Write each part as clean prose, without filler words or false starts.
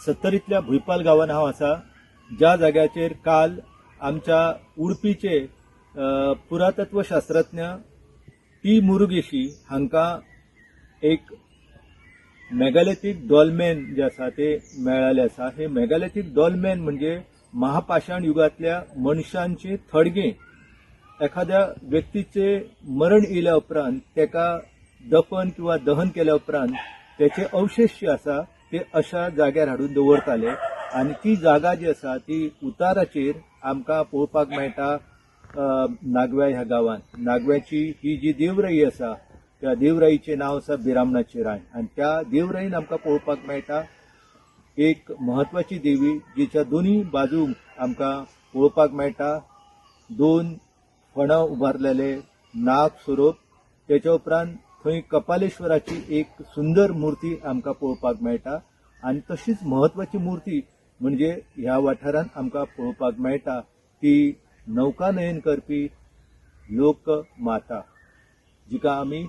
सत्तरींतल्या भुंयपाल गांवांत हांव आसा, ज्या जाग्याचेर काल आमच्या उडपीचे पुरातत्वशास्त्रज्ञ टी मुरुगेशी हांकां एक मेगालिथीक डॉलमॅन जे आसा ते मेळ्ळेले आसा. हे मेगालिथीक डॉलमॅन म्हणजे महापाषाण युगांतल्या मनशांचे थडगे. एखाद्या व्यक्तीचे मरण येयल्या उपरांत ताका दफन किंवा दहन केल्या उपरांत त्याचे अवशेष जे आसा ते अशा जाग्यार हाडून दवरताले आनी ती जागा जी आसा ती उताराचेर आमकां पळोवपाक मेळटा. नागव्या ह्या गांवांत नागव्याची ही जी देवराई आसा, त्या देवराईचें नांव आसा बिरामणाची राय आनी त्या देवराईन आमकां पळोवपाक मेळटा एक म्हत्वाची देवी, जिच्या दोनूय बाजूंक आमकां पळोवपाक मेळटा दोन फणां उबारलेले नाग सोरोप. तेच्या उपरांत थंय कपालेश्वराची एक सुंदर मूर्ती आमकां पळोवपाक मेळटा आनी तशीच म्हत्वाची मूर्ती म्हणजे ह्या वाठारांत आमकां पळोवपाक मेळटा ती नौकानयन करपी लोकमाता, जिका आमी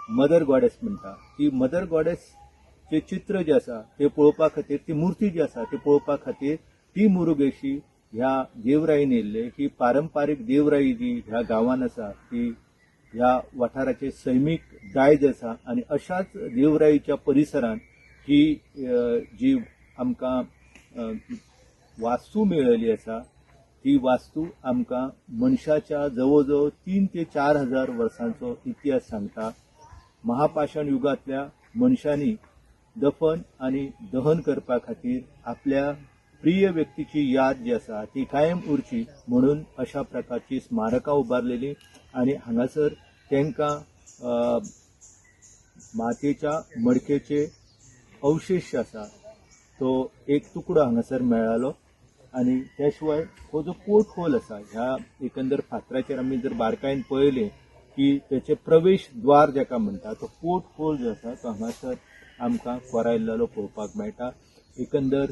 मदर गॉडेस म्हणटा. ती मदर गॉडेसचें चित्र जें आसा तें पळोवपा खातीर, ती मूर्ती जी आसा ती पळोवपा खातीर ती मुरुगेशी ह्या देवराईन येयल्ले. ही पारंपारीक देवराई जी ह्या गांवांत आसा ती ह्या वाठाराचे सैमीक दायज आसा आनी अशाच देवराईच्या परिसरांत ही जी आमकां वास्तू मेळ्ळिल्ली आसा, ती वास्तू आमकां मनशाच्या जवळ जवळ 3 ते 4 हजार वर्सांचो इतिहास सांगता. महापाषाण युगांतल्या मनशांनी दफन आनी दहन करपा खातीर आपल्या प्रिय व्यक्तीची याद जी आसा ती कायम उरची म्हणून अशा प्रकारची स्मारकां उबारलेली आनी हांगासर तांकां मातयेच्या मडकेचे अवशेश आसा तो एक तुकडो हांगासर मेळ्ळालो. आनी त्या शिवाय हो जो पोर्ट होल आसा, ह्या एकंदर फातराचेर आमी जर बारकायेन पळयलें की तेचे प्रवेश द्वार जाका म्हणटा तो पोर्ट होल जो आसा तो हांगासर आमकां कोरायल्लो पळोवपाक मेळटा. एकंदर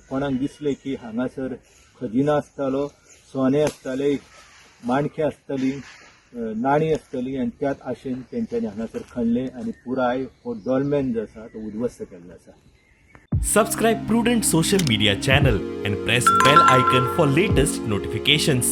कोणाक दिसलें की हांगासर खजिना आसतालो, सोने आसताले, माणक्यां आसतली, नाणी आसतली आनी त्याच आशेन तेंच्यांनी हांगासर खणलें आनी पुराय हो डॉलमॅन जो आसा तो उद्ध्वस्त केल्लो आसा. Subscribe Prudent Social Media channel and press bell icon for latest notifications.